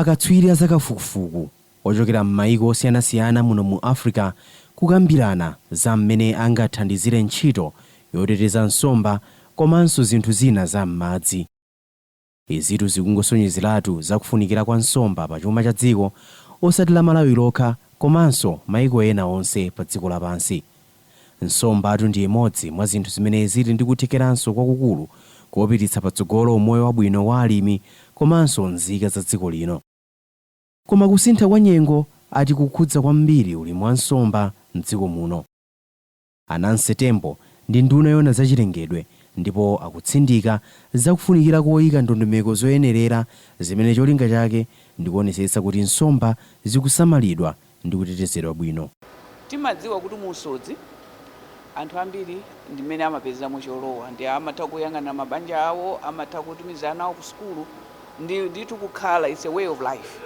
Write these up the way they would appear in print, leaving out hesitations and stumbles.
Akatswiri a zakafukufuku ochokera m'mayiko osiyanasiyana muno mu Africa kukambirana za mmene angathandizire ntchito yoteteza nsomba komanso zinthu zina za m'madzi. Izitu zikungosonyezeratu zakufunikira kwa nsomba pa chuma cha dziko, osati la Malawi lokha komanso maiko ena onse pa dziko lapansi. Nsombatu ndi imodzi mwa zinthu zimene zili ndi kuthekeranso kwakukulu kopititsa patsogolo umoyo wabwino wa alimi komanso nzika za dziko lino. Koma kusintha kwa nyengo ati kukhudza kwambiri ulimi wa nsomba mdziko muno. A Nancy Tembo ndi nduna yoona zachilengedwe ndipo akutsindika zakufunikira koyika ndondomeko zoyenerera zimene cholinga chake ndikuonetsetsa kuti nsomba zikusamalidwa ndi kutetezedwa bwino. Timadziwa kuti muusodzi anthu ambiri ndi mmene amapezeramo cholowa, ndi amatha kuyang'anira mabanja awo, amatha kutumiza ana awo ku sukulu, ndi ndithu kukhala, it's a way of life.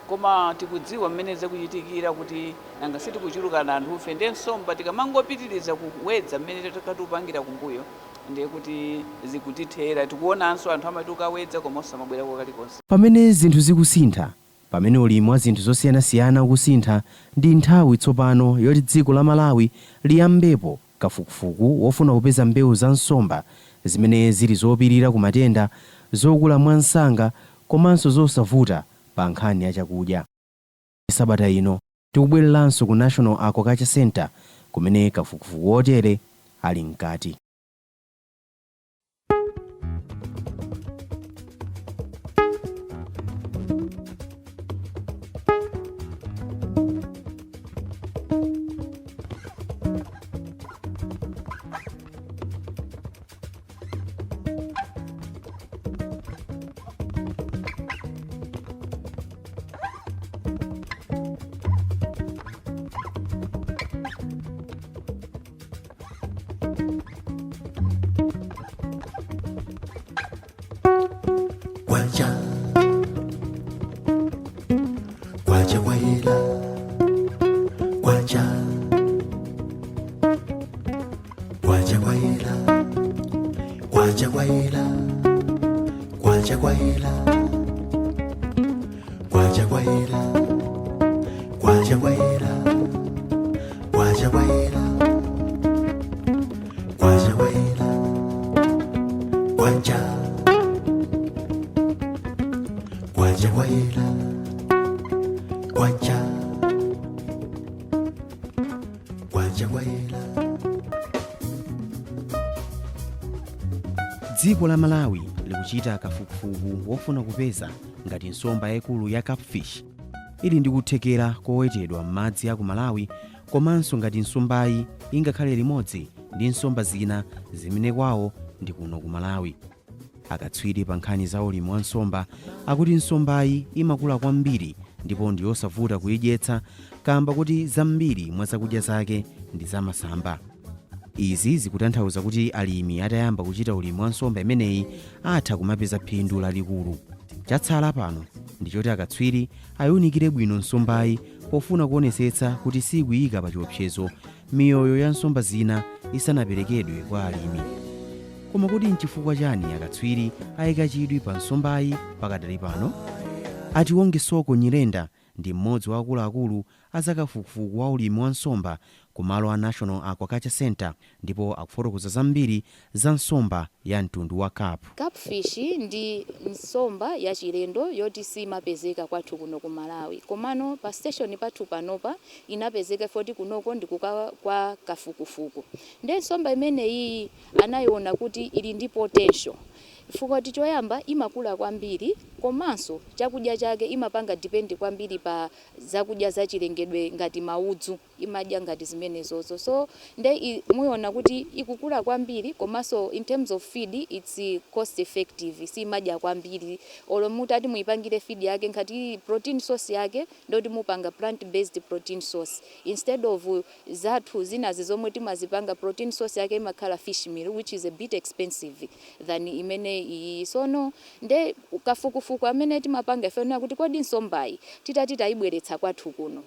Koma tikudziwa mmene zikuchitikira kuti nanga sitikuchulukana anthufe, ndiye nsomba tikamangopitiriza kuwedza mmene takatupangira kumbuyo, ndiye kuti zikutithera. Tikuonanso anthu amati ukawedza koma osamabwerako kalikonse. Pamene zinthu zikusintha, pamene ulimi wa zinthu zosiyanasiyana ukusintha, ndi nthawi tsopano yoti dziko la Malawi liyambepo kafukufuku wofuna kupeza mbewu za nsomba zimene zili zopirira ku matenda, zokula mwansanga komanso zosavuta pa nkhani ya chakudya. Sabata ino tikubwereranso ku National Aquaculture Centre kumene kafukufuku wotere ali mkati. Kwacha, kwacha kwayela, kwacha, kwacha kwayela, kwacha kwayela, kwacha kwayela, kwacha kwayela, kwacha kwayela, kwacha kwayela, kwacha kwayela, kwacha, kwacha kwayela, kwacha, kwacha kwayela. Dziko la Malawi likuchita kafukufuku wofuna kupeza ngati nsomba yaikulu ya cuttlefish ili ndi kuthekera kowetedwa m'madzi a ku Malawi komanso ngati nsombayi ingakhale limodzi ndi nsomba zina zimene kwawo ndi kuno ku Malawi. Akatswiri pa nkhani za ulimi wa nsomba akuti nsombayi imakula kwambiri ndipo ndi yosavuta kuyidyetsa kamba kuti zambiri mwa zakudya zake ndi zamasamba. Izi zikutanthauza kuti alimi atayamba kuchita ulimi wa nsomba imeneyi atha kumapeza phindu lalikulu. Chatsala pano ndi choti akatswiri ayiwunikire bwino nsombayi pofuna kuonetsetsa kuti sikuyika pa chiopsezo miyoyo ya nsomba zina isanaperekedwe kwa alimi. Koma kodi nchifukwa chani akatswiri ayika chidwi pa nsombayi pakadali pano? A Tiwonge Soko Nyirenda ndi mmodzi wa akuluakulu a zakafukufuku wa ulimi wa nsomba ku malo a National Aquaculture Centre ndipo akufotokoza zambiri za nsomba ya mtundu wa carp. Cuttlefish ndi nsomba yachilendo yoti simapezeka kwathu kuno ku Malawi, komano pa station pathu panopa inapezeka poti kunoko ndi kwa kafukufuku. Nde nsomba imeneyiyi anayiona kuti ili ndi potential chifukwa kuti choyamba imakula kwambiri, komanso chakudya chake imapanga depend kwambiri pa zakudya zachilengedwe ngati maudzu, imadya ngati zimenezozo. So nde muiona kuti ikukula kwambiri, komanso in terms of feed it's cost effective, simadya kwambiri. Olo mutati muipangire feed yake ngati protein source yake, ndoti mupanga plant based protein source instead of zathu zinazi zomwe timazipanga, protein source yake imakhala fish meal, which is a bit expensive than imene iyi. Sono nde kafukufuku amene timapanga ife kuti kodi nsombayi titati tayibweretsa kwathu kuno,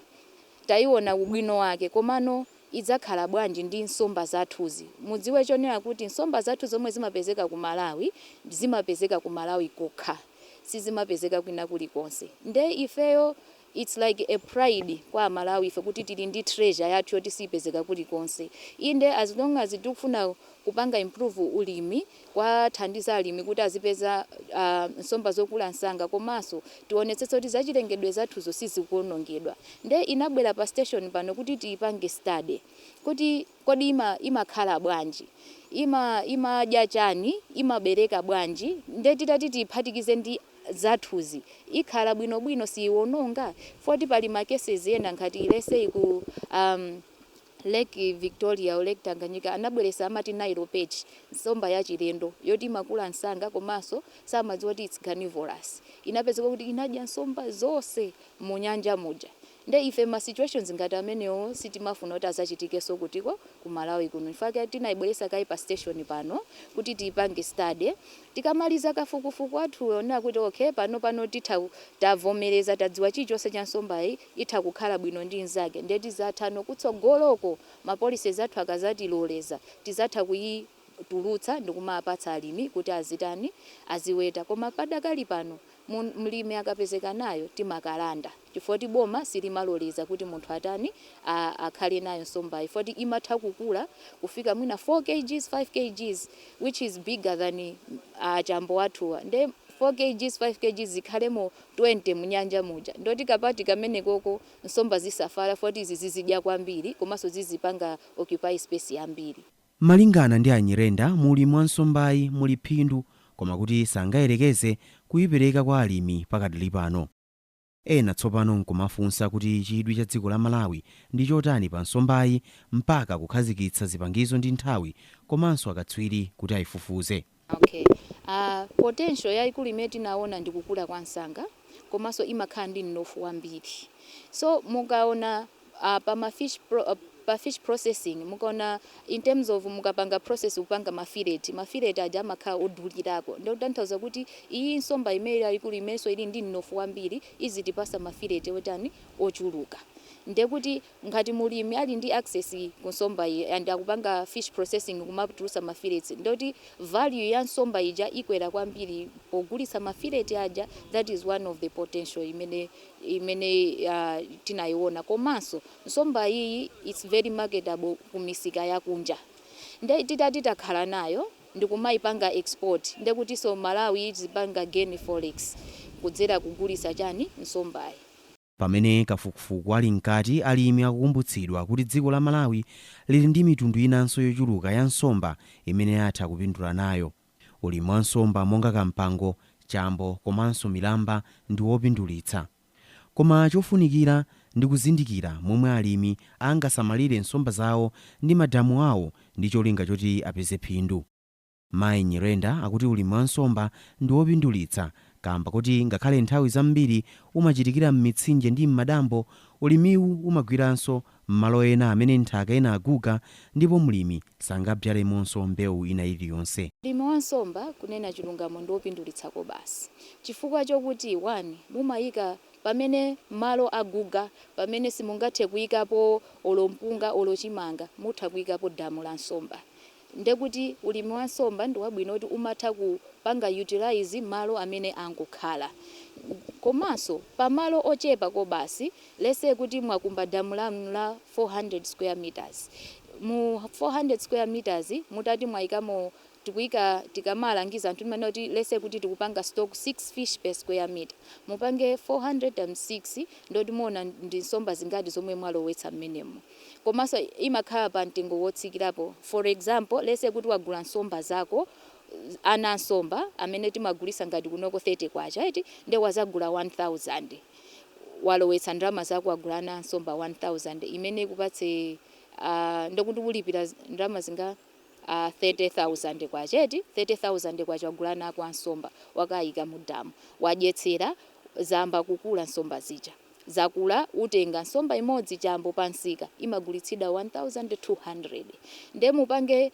tayiona ubwino wake, komano idzakhala bwanji ndi nsomba zathuzi? Mudziwe chonena kuti nsomba zathu zomwe zimapezeka ku Malawi zimapezeka ku Malawi kokha. Sizimapezeka kwina kulikonse. Nde ifeyo, it's like a pride kwa Amalawi ife kuti tili ndi treasure yathu yoti sipezeka kulikonse. Inde, as long as tikufuna kupanga improve ulimi, kwathandiza alimi kuti azipeza nsomba zokula msanga, komanso tionetsetse kuti zachilengedwe zathuzo sizikuonongedwa. Nde inabwera pa station pano kuti tiyipange study kuti kodi imakhala bwanji, imadya chani, imabereka bwanji. Nde titati tiyiphatikize ndi zathuzi, ikhala bwinobwino, siyiwononga. Foti pali ma cases ena, ngati let's say ku Lake Victoria or Lake Tanganyika, anabweresa amati Nile perch, nsomba yachilendo yoti imakula msanga, komanso samadziwa kuti it's carnivorous. Inapezeka kuti inadya nsomba zonse mu nyanja muja. Nde ife ma situations ngati amenewo sitimafuna kuti azachitikenso kutiko ku Malawi kuno. In fact, tinayibweresa kayi pa station pano kuti tiyipange study. Tikamaliza kafukufuku athuyo na kuti okay, pano titha tavomereza, tadziwa chilichonse cha nsombayi, itha kukhala bwino ndi nzake. Nde tizathano kutsogoloko, ma policies athu akazatiloleza, tizatha kuyitulutsa ndikumapatsa alimi kuti azitani, aziweta. Koma padakali pano, mlimi akapezeka nayo timakalanda, chifukwa kuti boma silimaloleza kuti munthu atani, akhale nayo nsombayi, foti imatha kukula kufika mwina 4 kgs, 5 kgs, which is bigger than chambo athuwa. Nde 4 kgs, 5 kgs zikhalemo 20 munyanja muja, ndoti kapati kamene koko nsomba zisafala, foti izi zizidya kwambiri, komanso zizipanga occupy space yambiri. Malingana ndi Anyirenda, muli mwa nsombayi muli phindu, koma kuti sangayerekeze kuyipereka kwa alimi pakadali pano. Ena tsopano nkumafunsa kuti chidwi cha dziko la Malawi ndi chotani pa nsombayi mpaka kukhazikitsa zipangizo ndi nthawi komanso akatswiri kuti ayifufuze. Okay, potential yayikulu imene tinaona ndi kukula kwa msanga, komanso imakhala ndi mnofu wambiri. So mukaona pa fish processing, mukaona in terms of mukapanga process kupanga ma fillet, ma fillet aja amakhala odulirako. Ndikutanthauza kuti iyi nsomba imene yayikulu, imenso ili ndi mnofu wambiri, izitipasa ma fillet otani, ochuluka. Ndekuti ngati mulimi ali ndi access ku nsomba iyi and akupanga fish processing kumatulusa ma fillets, ndoti value ya nsomba ija ikwera kwambiri pogulitsa ma fillet aja. That is one of the potential imene tinayiona. Komanso nsomba iyi, it's very marketable ku misika yakunja. Nde titati takhala nayo ndikumayipanga export, ndekutinso Malawi izipanga gain forex kudzera kugulitsa chani, nsombayi. Pamene kafukufuku ali mkati, alimi akukumbutsidwa kuti dziko la Malawi lili ndi mitundu inanso yochuluka ya nsomba imene atha kupindula nayo. Ulimi wa nsomba monga kampango, chambo komanso milamba ndi wopindulitsa, koma chofunikira ndi kuzindikira momwe alimi angasamalire nsomba zawo ndi madamu awo ndi cholinga choti apeze phindu. Mayi Nyirenda akuti ulimi wa nsomba ndi wopindulitsa kamba kuti ngakhale nthawi zambiri umachitikira m'mitsinje ndi m'madambo, ulimiwu umagwiranso m'malo ena amene nthaka inaguga ndipo mlimi sangabyalemonso mbewu ina iliyonse. Ulimi wa nsomba, kunena chilungamo, ndi wopindulitsako basi, chifukwa chokuti one, mumayika pamene malo aguga, pamene simungathe kuyikapo olo mpunga olo chimanga, mutha kuyikapo damu la nsomba. Ndekuti ulimi wa nsomba ndi wabwino kuti umatha kupanga utilize malo amene angokhala, komanso pamalo ochepa ko basi. Let's say kuti mwakumba damu lanu la 400 square meters. Mu 400 square meters mutati mwayikamo, tikuyika, tikamalangiza anthu timene kuti let's say kuti tikupanga stock 6 fish per square meter, mupange 400 times 6, ndoti muona ndi nsomba zingati zomwe mwalowetsa mmenemo. Komanso imakhala pa mtengo wotsikirapo. For example, let's say kuti wagula nsomba zako, ana nsomba amene timagulisa ngati kunoko 30 kwacha eti, nde wazagula 1000, walowetsa ndalama zako, wagula ana nsomba 1000 imene ikupatse ndekuti ulipira ndalama zinga 30,000 kwacha eti. 30,000 kwacha, wagula nako ansomba, wakayika mu damu, wadyetsera, zamba kukula. Nsomba zija zakula, utenga nsomba imodzi, chambo, pansika imagulitsidwa 1200. Nde mupange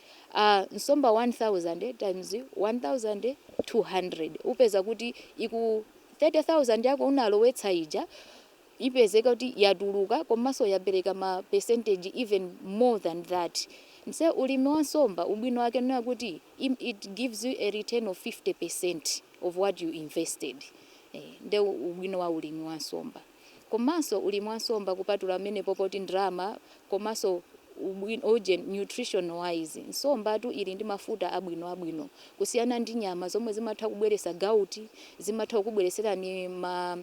nsomba 1000 times 1200, upeza kuti iku 30,000 yako unalowetsa ija ipezeka kuti yatuluka, komanso yapereka ma percentage even more than that. Nse ulimi wa nsomba ubwino wake nuna kuti it gives you a return of 50% of what you invested. Nde ubwino wa ulimi wa nsomba. Komanso ulimi wa nsomba, kupatula amenepo poti ndrama, komanso uje nutrition wise, nsombatu ili ndi mafuta abwino abwino kusiyana ndi nyama zomwe zimatha kubweresa gout, zimatha kukubwereserani ma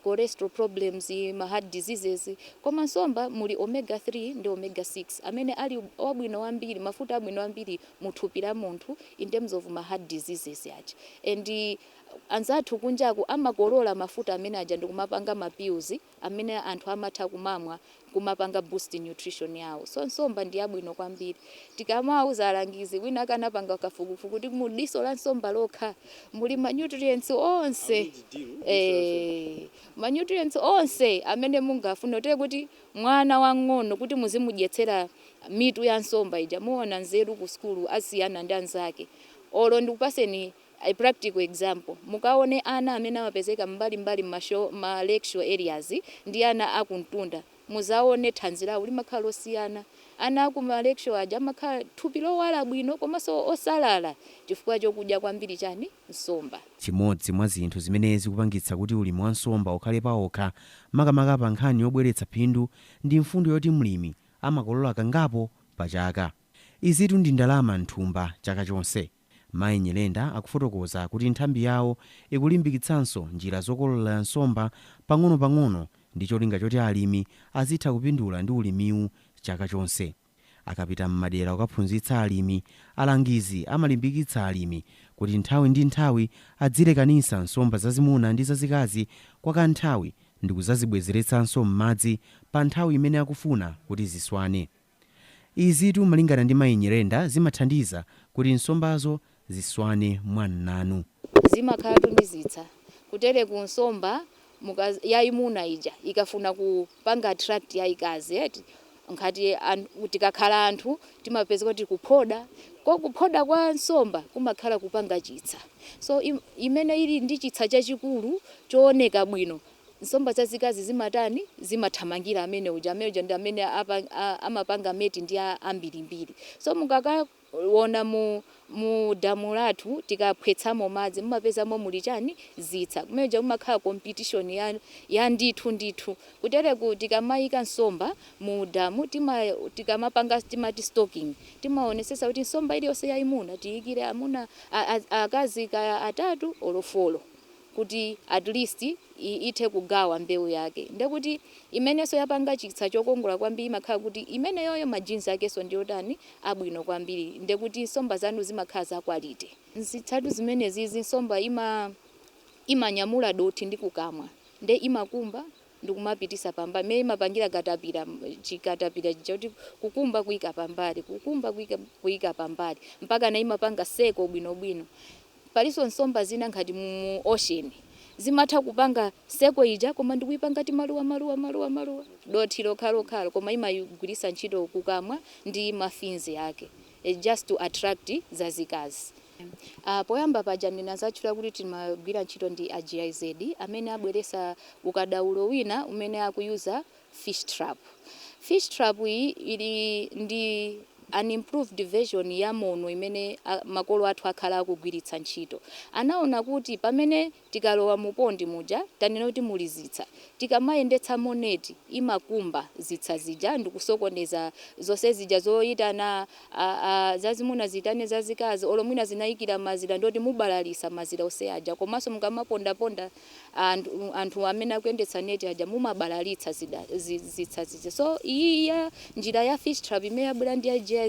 cholesterol problems, ma heart diseases. Koma nsomba muli omega 3 ndi omega 6 amene ali wabwino wambiri, mafuta abwino ambiri muthupi la munthu in terms of ma heart diseases aja. And anzathu kunjaku amakolola mafuta amene aja ndikumapanga ma pills amene anthu amatha kumamwa, kumapanga boost nutrition yawo. So nsomba ndi yabwino kwambiri. Tikamauza alangizi, wina akanapanga kafukufuku kuti mu diso la nsomba lokha muli ma nutrients onse, ma nutrients onse amene mungafune. Kutere kuti mwana wang'ono kuti muzimudyetsera mitu ya nsomba ija, muona nzeru ku sukulu asiyana ndi anzake. Olo ndikupaseni a practical example: mukaone ana amene amapezeka mbalimbali ma lecture areas ndi ana akuntunda, muzaone thanzi lawo limakhala losiyana. Ana aku ma lecture aja amakhala thupi lowala bwino komanso osalala chifukwa chokudya kwambiri chani? Nsomba. Chimodzi mwa zinthu zimene zikupangitsa kuti ulimi wa nsomba ukhale pawokha, makamaka pa nkhani yobweretsa phindu, ndi mfundo yoti mlimi amakolola kangapo pa chaka. Izitu ndi ndalama mthumba chaka chonse. Mayi Nyirenda akufotokoza kuti nthambi yawo ikulimbikitsanso njira zokololera nsomba pang'ono-pang'ono ndi cholinga choti alimi azitha kupindula ndi ulimiwu chaka chonse. Akapita m'madera kukaphunzitsa alimi, alangizi amalimbikitsa alimi kuti nthawi ndi nthawi adzilekanitsa nsomba zazimuna ndi zazikazi kwa kanthawi ndi kuzazibwezeretsanso m'madzi pa nthawi imene akufuna kuti ziswane. Izitu, malingana ndi mayi Nyirenda, zimathandiza kuti nsombazo ziswane mwannanu. Zimakhala ndi zitsa. Kutere ku nsomba yayimuna ija ikafuna kupanga attract yayikazi, eti, nkhati tikakhala anthu timapeza kuti kuphoda ko kuphoda kwa nsomba kumakhala kupanga chitsa. So imene ili ndi chitsa chachikulu chooneka bwino, nsomba zazikazi zimatani? Zimathamangira amene uja. Amene uja ndi amene amapanga mate ndi ambirimbiri. So mukakaona mu damu lathu, tikaphwetsamo madzi, mumapezamo muli chani? Zitsa. Kumene uja kumakhala competition ya ndithu ndithu. Kutereku tikamayika nsomba mu damu, tikamapanga timati stocking, timaonesesa kuti nsomba iliyonse yayimuna tiyikire amuna akazi kaya atatu olo 4 kuti at least ithe kugawa mbewu yake. Ndekuti imenenso yapanga chitsa chokongola kwambiri imakhala kuti imeneyoyo ma genes akenso ndiyotani? Abwino kwambiri. Ndekuti nsomba zanu zimakhala za quality. Zitsatu zimenezi, nsomba imanyamula dothi ndi kukamwa, nde imakumba ndikumapitisa pambali mmene imapangira katapira, chikatapira choti kukumba kuyika pambali, kukumba kuyika pambali, mpaka na imapanga circle bwinobwino. Palinso nsomba zina ngati mu ocean zimatha kupanga circle ija koma ndikuyipanga ti maluwa maluwa maluwa maluwa, dothi lokhalokhalo, koma imayigwiritsa ntchito kukamwa ndi ma fins ake, just to attract zazikazi. Poyamba paja ndinazatchula kuti timagwira ntchito ndi a GIZ amene abweresa ukadaulo wina umene akuyuza fish trap. Fish trap iyi ili ndi an improved version ya mono imene makolo athu akhala akugwiritsa ntchito. Anaona kuti pamene tikalowa mu pond muja, tanena kuti muli zitsa, tikamayendetsa moneti imakumba zitsa zija ndikusokoneza zonse zija zoyitana zazimuna zitane zazikazi, olo mwina zinayikira mazira, ndoti mubalalisa mazira onse aja. Komanso mukamapondaponda anthu amene akuyendetsa neti aja, mumabalalitsa zitsa zija. So iyi ya njira ya fish trap imene yabwera ndi ya GIZ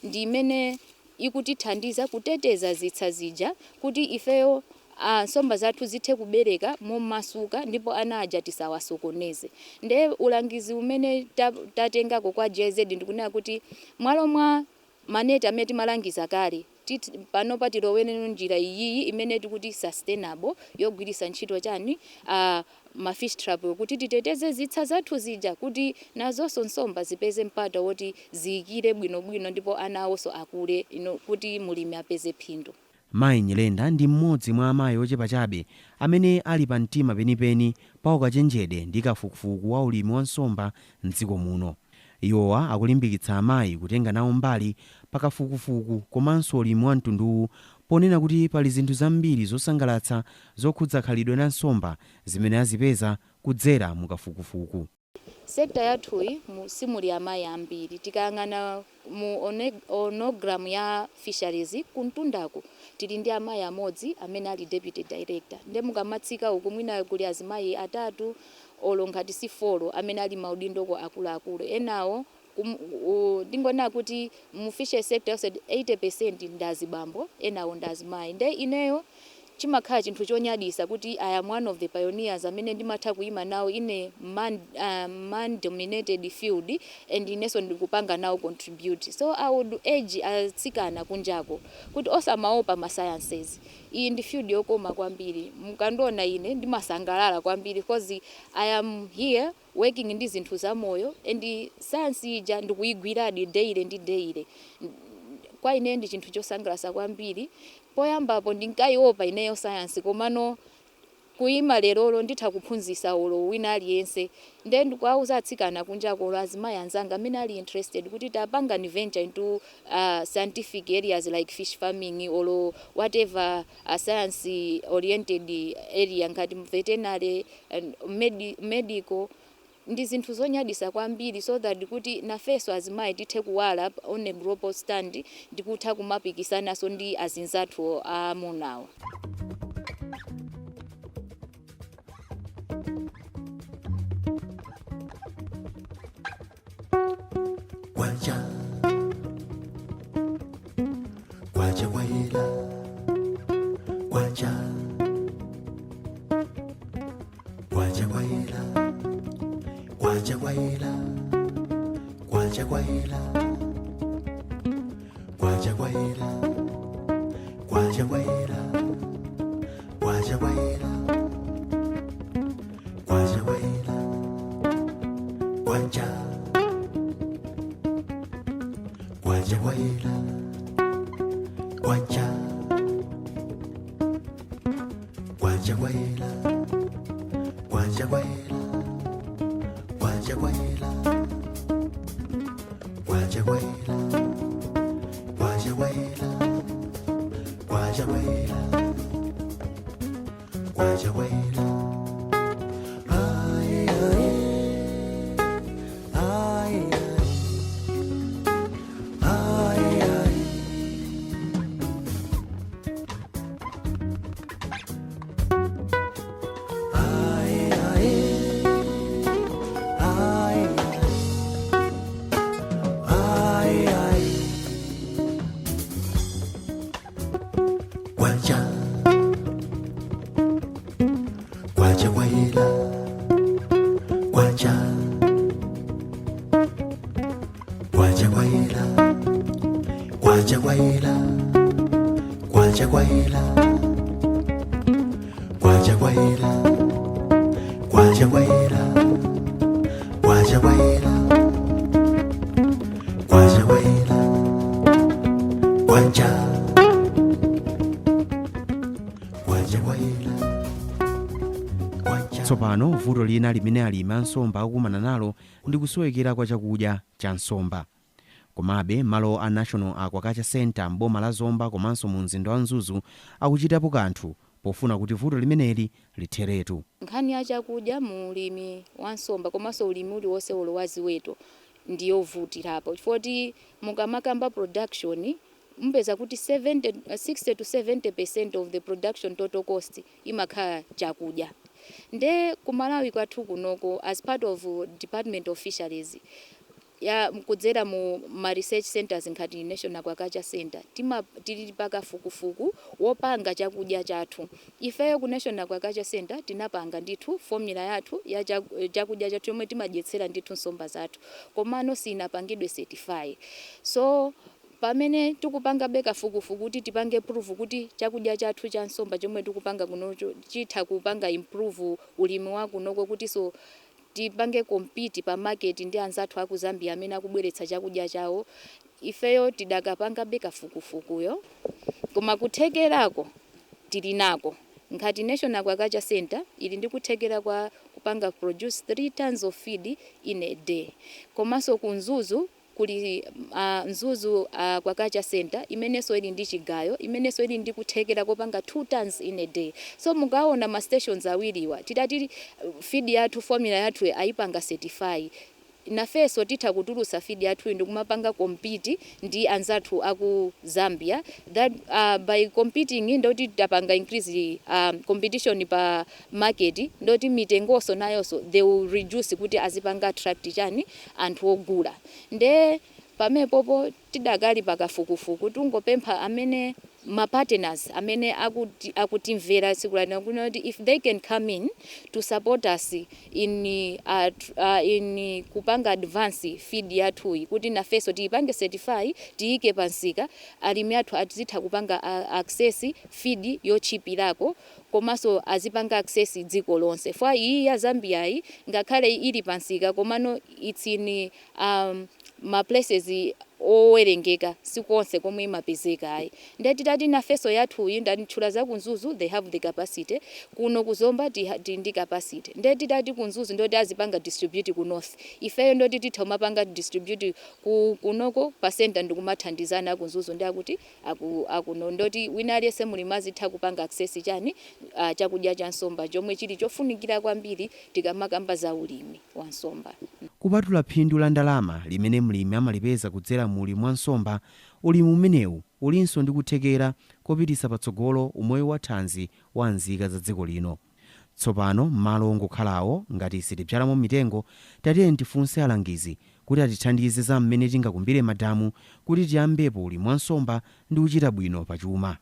ndi imene ikutithandiza kuteteza zitsa zija kuti ifeyo nsomba zathu zithe kubereka momasuka ndipo ana aja tisawasokoneze. Nde ulangizi umene tatengako kwa GIZ ndikunena kuti mwalo mwa maneti amene timalangiza kale, panopa tilowereno njira iyiyi imene tikuti sustainable, yogwiritsa ntchito chani? Ma fish trap, kuti titeteze zitsa zathu zija kuti nazonso nsomba zipeze mpata woti ziyikire bwinobwino ndipo ana awonso akule ino kuti mulimi apeze phindu. Mayi Nyirenda ndi mmodzi mwa amayi ochepa chabe amene ali pa mtima penipeni pa ukachenjede ndi kafukufuku wa ulimi wa nsomba mdziko muno. Iwowa akulimbikitsa amayi kutenga nawo mbali pa kafukufuku komanso ulimi wa mtunduwu. Ponena kuti pali zinthu zambiri zosangalatsa zokhudza khalidwe la nsomba zimene azipeza kudzera mukafukufuku. Sector yathuyi simuli amayi ambiri. Tikayang'ana mu organogram ya fisheries, kumtundaku tili ndi amayi amodzi amene ali deputy director. Nde mukamatsika uku, mwina kuli azimayi atatu olo ngati si four amene ali maudindoko akuluakulu. Enawo ndingonena kuti mu fishery sector yonse 80% ndi azibambo, enawo ndi azimayi. Nde ineyo chimakhala chinthu chonyadisa kuti I am one of the pioneers amene ndimatha kuyima nawo in a man dominated field and inenso ndikupanga nawo contribute. So I would urge atsikana kunjako kuti osamaopa ma sciences. Iyi ndi field yokoma kwambiri. Mukandiona ine ndimasangalala kwambiri because I am here working ndi zinthu zamoyo and science ija ndikuyigwiradi daily ndi daily. Kwa ine ndi chinthu chosangalatsa kwambiri. Poyambapo ndinkayiopa ineyo science, komano kuyima lerolo nditha kuphunzitsa olo wina aliyense. Nde ndikuwauza atsikana kunjako olo azimayi anzanga amene ali interested kuti tapangani venture into scientific areas like fish farming or whatever science oriented area ngati veterinary and medical. Ndi zinthu zonyadisa kwambiri so that kuti nafenso azimayi tithe kuwala on a global stand, ndikutha kumapikisanaso ndi azinzathu aamunawo. Kwacha, kwacha kwayela, kwacha, kwacha kwayela, kwacha kwayela, kwacha kwayela, kwacha kwayela, kwacha kwayela, kwacha kwayela, kwacha kwayela, kwacha, kwacha kwayela, kwacha, kwacha kwayela, kwacha kwayela, kwacha kwayela, kwacha kwayela, kwacha kwayela, kwacha kwayela, kwacha kwayela. Ay, ay, ay, ay, ay. Ay, ay, ay, ay, ay. Kwacha, kwacha kwayela, kwacha, kwacha kwayela, kwacha kwayela, kwacha kwayela, kwacha kwayela, kwacha kwayela, kwacha kwayela, kwacha kwayela, kwacha, kwacha kwayela, kwacha. Tsopano vuto lina limene alimi a nsomba akukumana nalo ndi kusowekera kwa chakudya cha nsomba. Komabe malo a National Aquaculture Center mboma la Zomba komanso mu mzinda wa Mzuzu akuchitapo kanthu pofuna kuti vuto limeneli litheretu. Nkhani ya chakudya mu ulimi wa nsomba komanso ulimi uliwonse olo wa ziweto ndiyovutirapo, chifukwa mukamakamba production mupeza kuti 70, 60 to 70% of the production total cost imakhala chakudya. Nde kumalawi kwathu kunoko, as part of Department of Fisheries ya kudzera mu ma research centers ngati National Aquaculture Center, tima tili pakafukufuku wopanga chakudya chathu. Ifeyo ku National Aquaculture Center tinapanga ndithu formula yathu ya chakudya chathu yomwe timadyetsera ndithu nsomba zathu, komano sinapangidwe certify. So pamene tikupanga kafukufuku kuti tipange prove kuti chakudya chathu cha nsomba chomwe tikupanga kunocho chitha kupanga improve ulimi wa kunoko, kuti so tipange compete pa market ndi anzathu aku Zambia amene akubweretsa chakudya chawo, ifeyo tidakapanga kafukufukuyo. Koma kuthekerako tili nako. Ngati National Aquaculture Center ili ndi kuthekera kwa kupanga produce 3 tons of feed in a day, komanso ku Mzuzu. Kuli Mzuzu Aquaculture Center imenenso ili ndi chigayo imenenso ili ndi kuthekera kopanga 2 tons in a day. So mukaona ma stations awiriwa, titati feed yathu, formula yathu ayipanga certify, nafenso titha kutulusa feed yathu ndikumapanga compete ndi anzathu aku Zambia. That by competing, ndoti tapanga increase competition pa market, ndoti mitengonso nayonso they will reduce kuti azipanga attract chani, anthu ogula. Nde pamenepopo tidakali pakafukufuku. Tungopempha amene ma partners amene akutimvera tsiku lino kuti if they can come in to support us in kupanga advance feed yathuyi kuti nafenso tiyipange certify, tiyike pansika, alimi athu azitha kupanga access feed yochipirako, komanso azipanga access dziko lonse. Fwa iyi ya Zambiayi, ngakhale ili pansika, komano it's in ma places owerengeka, sikonse komwe imapezeka ayi. Ndiye titati nafenso yathuyi, ndatchula za ku Mzuzu, they have the capacity. Kuno ku Zomba tili ndi capacity. Ndiye titati ku Mzuzu ndoti azipanga distribute ku north, ifeyo ndoti titha kumapanga distribute ku kunoko pa center, ndikumathandizana ku Mzuzu ndi akuti akuno, ndoti wina aliyense mulimi azitha kupanga access chani, chakudya cha nsomba chomwe chili chofunikira kwambiri tikamakamba za ulimi wa nsomba. Kupatula phindu la ndalama limene mlimi amalipeza kudzera mu ulimi wa nsomba, ulimi umenewu ulinso ndi kuthekera kopititsa patsogolo umoyo wa thanzi wa nzika za dziko lino. Tsopano m'malo ongokhalawo ngati sitibzalamo mitengo, tatiye tifunse alangizi kuti atithandize za mmene tingakumbire madamu kuti tiyambepo ulimi wa nsomba ndi kuchita bwino pachuma.